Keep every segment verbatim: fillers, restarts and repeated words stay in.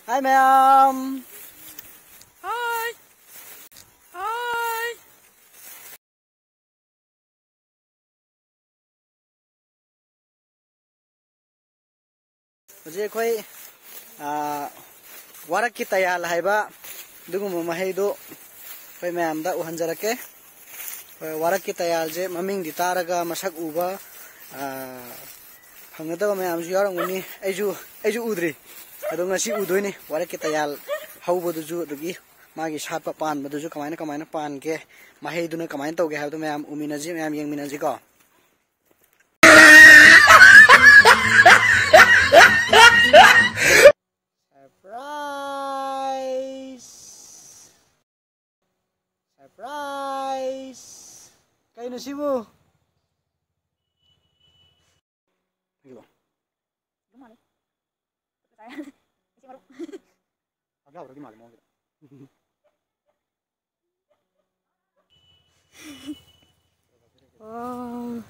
ꯍꯥꯏ ꯃꯌꯥꯝ꯫ ꯍꯥꯏ꯫ ꯍꯥꯏ꯫ ꯍꯧꯖꯤꯛ ꯑꯩꯈꯣꯏ, ꯑꯥ, ꯋꯥꯔꯛꯀꯤ ꯇꯌꯥꯜ ꯍꯥꯏꯕ ꯑꯗꯨꯒꯨꯝꯕ ꯃꯍꯩꯗꯨ ꯑꯩꯈꯣꯏ ꯃꯌꯥꯝꯗ ꯎꯍꯟꯖꯔꯛꯀꯦ꯫ ꯍꯣꯏ, ꯋꯥꯔꯛꯀꯤ ꯇꯌꯥꯜꯁꯦ ꯃꯃꯤꯡꯗꯤ ꯇꯥꯔꯒ ꯃꯁꯛ ꯎꯕ, ꯑꯥ, ꯐꯪꯅꯗꯕ ꯃꯌꯥꯝꯁꯨ ꯌꯥꯎꯔꯝꯒꯅꯤ꯫ ꯑꯩꯁꯨ, ꯑꯩꯁꯨ ꯎꯗ꯭ꯔꯤ꯫ ꯑꯗꯣ ꯉꯁꯤ ꯎꯗꯣꯏꯅꯤ ꯋꯥꯔꯛꯀꯤ ꯇꯌꯥꯜ ꯍꯧꯕꯗꯨꯁꯨ, ꯑꯗꯒꯤ ꯃꯥꯒꯤ ꯁꯥꯠꯄ ꯄꯥꯟꯕꯗꯨꯁꯨ ꯀꯃꯥꯏꯅ, ꯀꯃꯥꯏꯅ ꯄꯥꯟꯒꯦ, ꯃꯍꯩꯗꯨꯅ ꯀꯃꯥꯏꯅ ꯇꯧꯒꯦ ꯍꯥꯏꯕꯗꯨ ꯃꯌꯥꯝ ꯎꯃꯤꯟꯅꯁꯤ, ꯃꯌꯥꯝ ꯌꯦꯡꯃꯤꯟꯅꯁꯤꯀꯣ꯫ Surprise! Surprise! ꯀꯩꯅꯣ ꯁꯤꯕꯨ? ꯀꯩꯅꯣ? ꯑꯗꯨꯝ ꯃꯥꯜꯂꯦ꯫ ꯏꯁꯤꯡ ꯃꯔꯨ꯫ ꯐꯥꯕ ꯌꯥꯕ꯭ꯔꯗꯤ ꯃꯥꯜꯂꯦ ꯃꯑꯣꯡꯁꯤꯗ꯫ ꯋꯥꯎ꯫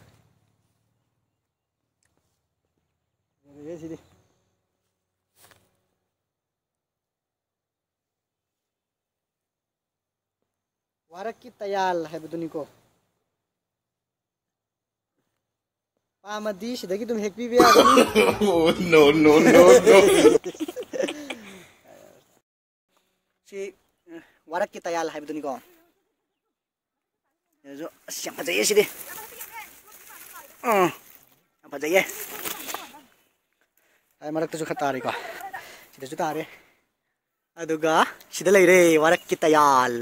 ꯐꯖꯔꯦꯍꯦ ꯁꯤꯗꯤ꯫ ꯋꯥꯔꯛꯀꯤ ꯇꯌꯥꯜ ꯍꯥꯏꯕꯗꯨꯅꯤꯀꯣ꯫ ꯄꯥꯝꯃꯗꯤ ꯁꯤꯗꯒꯤ ꯑꯗꯨꯝ ꯍꯦꯛꯄꯤꯕ ꯌꯥꯒꯅꯤ꯫ Oh, no, no, no, no. ꯁꯤ, ꯑ, ꯋꯥꯔꯛꯀꯤ ꯇꯌꯥꯜ ꯍꯥꯏꯕꯗꯨꯅꯤꯀꯣ꯫ ꯑꯗꯨꯁꯨ, ꯑꯁ, ꯌꯥꯝ ꯐꯖꯩꯌꯦ ꯁꯤꯗꯤ꯫ ꯑꯥ, ꯌꯥꯝ ꯐꯖꯩꯌꯦ꯫ ꯑꯩ ꯃꯔꯛꯇꯁꯨ ꯈꯔ ꯇꯥꯔꯤꯀꯣ꯫ ꯁꯤꯗꯁꯨ ꯇꯥꯔꯦ꯫ ꯑꯗꯨꯒ ꯁꯤꯗ ꯂꯩꯔꯦ ꯋꯥꯔꯛꯀꯤ ꯇꯌꯥꯜ꯫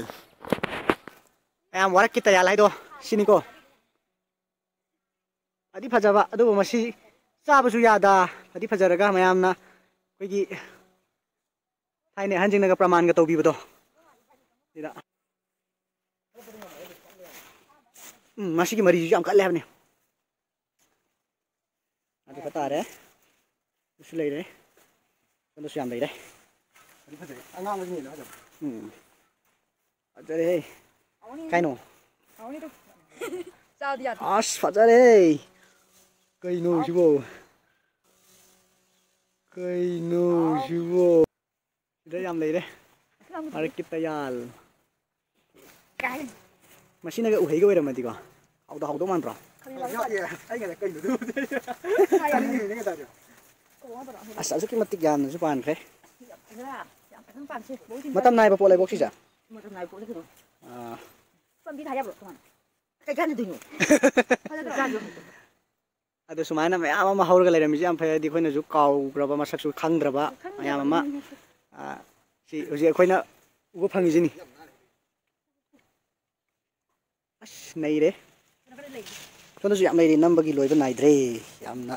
ꯃꯌꯥꯝ ꯋꯥꯔꯛꯀꯤ ꯇꯌꯥꯜ ꯍꯥꯏꯗꯣ ꯁꯤꯅꯤꯀꯣ꯫ ꯐꯗꯤ ꯐꯖꯕ, ꯑꯗꯨꯕꯨ ꯃꯁꯤ ꯆꯥꯕꯁꯨ ꯌꯥꯗ꯫ ꯐꯗꯤ ꯐꯖꯔꯒ ꯃꯌꯥꯝꯅ ꯑꯩꯈꯣꯏꯒꯤ ꯊꯥꯏꯅ ꯑꯍꯟꯁꯤꯡꯅꯒ ꯄ꯭ꯔꯃꯥꯟꯒ ꯇꯧꯕꯤꯕꯗꯣ꯫ ꯁꯤꯗ꯫ ꯎꯝ, ꯃꯁꯤꯒꯤ ꯃꯔꯤꯁꯤꯁꯨ ꯌꯥꯝ ꯀꯜꯂꯦ ꯍꯥꯏꯕꯅꯤ꯫ ꯑꯗꯨ ꯈꯔ ꯇꯥꯔꯦ꯫ ꯑꯗꯨꯁꯨ ꯂꯩꯔꯦ꯫ ꯑꯗꯨꯁꯨ ꯌꯥꯝ ꯂꯩꯔꯦ꯫ ꯑꯗꯨ ꯐꯖꯩ꯫ ꯑꯉꯥꯡꯕꯁꯤꯅ ꯍꯦꯟꯅ ꯐꯖꯕ꯫ ꯎꯝ꯫ ꯐꯖꯔꯦꯍꯦ꯫ ꯍꯥꯎꯅꯤ꯫ ꯀꯩꯅꯣ? ꯍꯥꯎꯅꯤ ꯑꯗꯨ꯫ ꯆꯥꯕꯗꯤ ꯌꯥꯗꯦ꯫ ꯑꯁ, ꯐꯖꯔꯦꯍꯦ꯫ ꯀꯩꯅꯣ ꯍꯥꯎ꯫ ꯁꯤꯕꯣ? ꯀꯩꯅꯣ ꯍꯥꯎ꯫ ꯁꯤꯕꯣ? ꯌꯥꯝ ꯂꯩꯔꯦ꯫ ꯃꯔꯛꯀꯤ ꯇꯌꯥꯜ꯫ ꯀꯥꯏ? ꯃꯁꯤꯅꯒ ꯎꯍꯩꯒ ꯑꯣꯏꯔꯝꯃꯗꯤꯀꯣ, ꯍꯥꯎꯗ ꯍꯥꯎꯗꯧ ꯃꯥꯟꯗ꯭ꯔꯣ? ꯈꯪꯉꯦ, ꯌꯥꯏꯌꯦ꯫ ꯑꯩ ꯉꯁꯥꯏ ꯀꯩꯅꯣꯗꯨ ꯆꯥꯅꯤꯡꯉꯤꯅꯦ ꯉꯁꯥꯏꯗꯣ꯫ ꯑꯁ, ꯑꯁꯨꯛꯀꯤ ꯃꯇꯤꯛ ꯌꯥꯝꯅꯁꯨ ꯄꯥꯟꯈ꯭ꯔꯦ꯫ ꯌꯥꯝ ꯐꯖꯅ ꯄꯥꯟꯁꯦ꯫ ꯃꯇꯝ ꯅꯥꯏꯕ ꯄꯣꯠ ꯂꯩꯕꯣ ꯁꯤꯁꯦ? ꯃꯇꯝ ꯅꯥꯏꯕ ꯄꯣꯠ ꯂꯩꯕꯣ? ꯑꯥ꯫ ꯄꯥꯝꯕꯤ ꯊꯥ ꯌꯥꯕ꯭ꯔꯣ ꯇꯣꯉꯥꯟꯅ? ꯀꯩ ꯀꯥꯟꯅꯗꯣꯏꯅꯣ? ꯐꯖꯅ ꯆꯥꯗ꯭ꯔꯣ? ꯑꯗꯣ ꯁꯨꯃꯥꯏꯅ ꯃꯌꯥꯝ ꯑꯃ ꯍꯧꯔꯒ ꯂꯩꯔꯝꯃꯤꯁꯦ ꯌꯥꯝ ꯐꯩ, ꯍꯥꯏꯗꯤ ꯑꯩꯈꯣꯏꯅꯁꯨ ꯀꯥꯎꯈ꯭ꯔꯕ ꯃꯁꯛꯁꯨ ꯈꯪꯗ꯭ꯔꯕ ꯃꯌꯥꯝ ꯑꯃ꯫ ꯈꯪꯗꯕꯅꯤꯅꯦ꯫ ꯑꯥ, ꯁꯤ ꯍꯧꯖꯤꯛ ꯑꯩꯈꯣꯏꯅ ꯎꯕ ꯐꯪꯉꯤꯁꯤꯅꯤ꯫ ꯑꯁ, ꯅꯩꯔꯦ꯫ ꯁꯣꯝꯗꯁꯨ ꯌꯥꯝ ꯂꯩꯔꯤ, ꯅꯝꯕꯒꯤ ꯂꯣꯏꯕ ꯅꯥꯏꯗ꯭ꯔꯦ꯫ ꯌꯥꯝꯅ,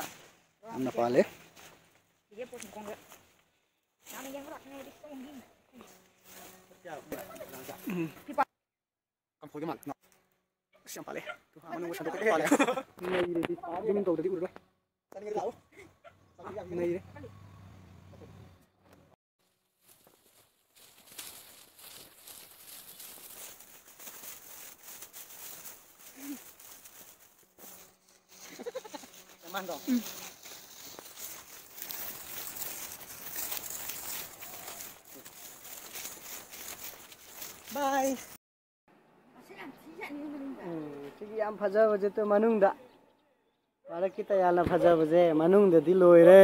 ꯌꯥꯝꯅ ꯄꯥꯜꯂꯦ꯫ ꯎꯝ꯫ ꯀꯝꯐꯣꯏꯗ ꯃꯥꯜꯂꯦ꯫ ꯑꯁ, ꯌꯥꯝ ꯄꯥꯜꯂꯦ꯫ ꯃꯅꯨꯡ ꯁꯟꯗꯣꯛꯄ ꯄꯥꯜꯂꯦ꯫ ꯅꯩꯔꯦ꯫ ꯌꯨꯝ ꯇꯧꯗ꯭ꯔꯗꯤ ꯎꯔꯔꯣꯏ꯫ ꯅꯩꯔꯦ꯫ ꯕꯥꯏ꯫ ꯎꯝ, ꯁꯤꯒꯤ ꯌꯥꯝ ꯐꯖꯕꯁꯦ ꯇꯨ ꯃꯅꯨꯡꯗ꯫ ꯃꯔꯛꯀꯤ ꯇꯌꯥꯜꯅ ꯐꯖꯕꯁꯦ ꯃꯅꯨꯡꯗꯗꯤ ꯂꯣꯏꯔꯦ꯫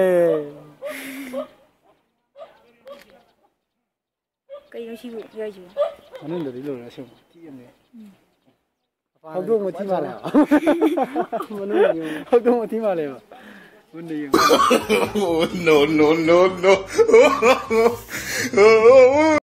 ꯀꯩꯅꯣ ꯁꯤꯕꯨ ꯌꯥꯎꯔꯤꯁꯤꯕꯨ? ꯃꯅꯨꯡꯗꯗꯤ ꯂꯣꯏꯔꯦ ꯑꯁꯦꯡꯕ꯫ ꯊꯤ ꯑꯃꯅꯦ꯫ ꯎꯝ꯫ ꯍꯧꯗꯣꯡ ꯃꯊꯤ ꯃꯥꯜꯂꯦ ꯍꯥꯏꯕ꯫ ꯃꯅꯨꯡꯗꯗꯤ ꯌꯦꯡꯉꯨ꯫ ꯍꯧꯗꯣꯡ ꯃꯊꯤ ꯃꯥꯜꯂꯦꯕ꯫ ꯃꯨꯟꯅ ꯌꯦꯡꯉꯨ꯫ Oh, no, no, no, no.